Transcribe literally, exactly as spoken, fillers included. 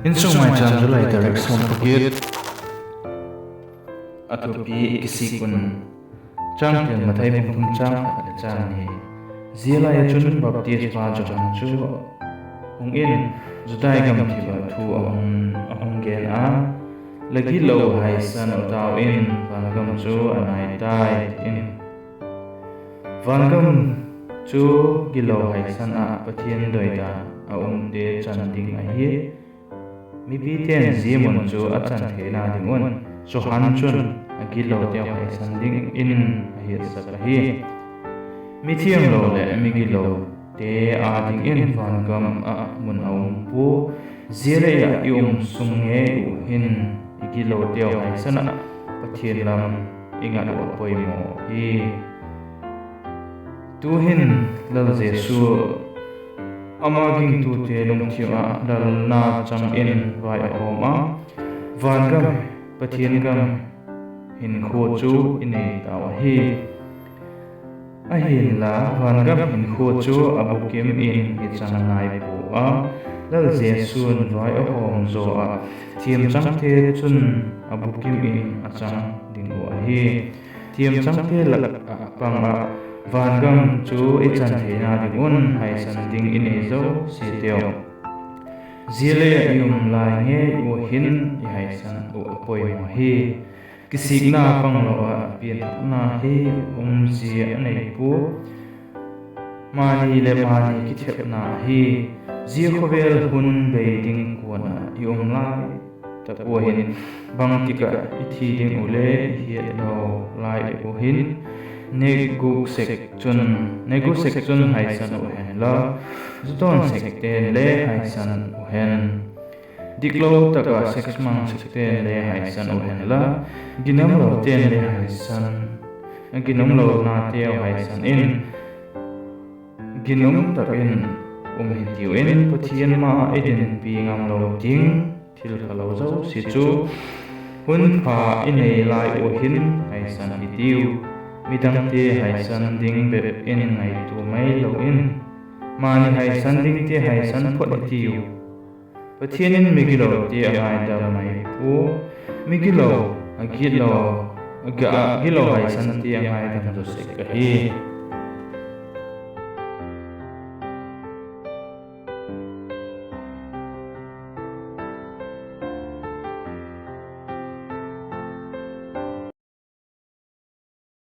Insung Maicham, July tarik sawm pagiat. A thupi: Kisik un. Changtel: Mathai bung thum chang khat le chang ni. Zia lai ah chun baptispa Johan chu hung in, Judai gamthip ah thu a hung, a hung gen a, La gitlo haisan uh tau in, vangam chu a nai tai, ti in. Vangam chu gitlo haisan ah Pathian doidan a umte chan ding ahi. Mipite'n zia mun chu a chan theina ding un Johan chun a gitloteu haisan dingin a hiatsak ahi. Mithianglo leh migilote â dingin vangam ah mun a um pua. Zia lei ah i um sung ngei uh hin i gitloteu haisan ah Pathian lam i ngat uh a poimaw hi. Tu'hin Lal Jesu ama gingtute lungthim ah lalna chang in vai a hawm a, vangam, Pathian gam hinkhua chu i nei tau ahi. Ahinla, vangam hinkhua chu a bukim in i chang nai pua a, Lal Jesu'n vai a hawm zaw ah thiamchangte chun a bukim in a chang ding uh ahi. Thiamchangte lak ah pang ah vangam chu i chan theina ding un haisan ding i nei zosiateu, zia lei ah i um lai ngei ua hin i haisan uh a poimaw hi. Kisikna panglo ah pianthakna hi umzia a nei pua. Mani leh mani kithepna hi. Zia khawvel hun bei ding kuan ah i um lai tak ua hin, bangtik ah i thi ding uh le i hiat lo lai uh hin, nêk guk sek chun, nêk guk sek chun haisan uh hen la, zu tawn sekte'n le haisan uh hen. Diklo tak ah sex mang sekte'n le haisan uh hen la, ginumlote'n le haisan, ginumlonateu haisan in, ginum tak in um hitiu in, Pathian ma ah i dinpi ngamlo ding thil phalo zosia chu hun pha i nei lai ua hin haisan hitiu. Midangte haisan ding bep in ngaitua mai lo in, mani haisan dingte haisan phot hitiu. Pathian in migilote a ngaidam mai pua, migilo, a gitlo, a gitlo haisante a ngaidam zaw sek ahi.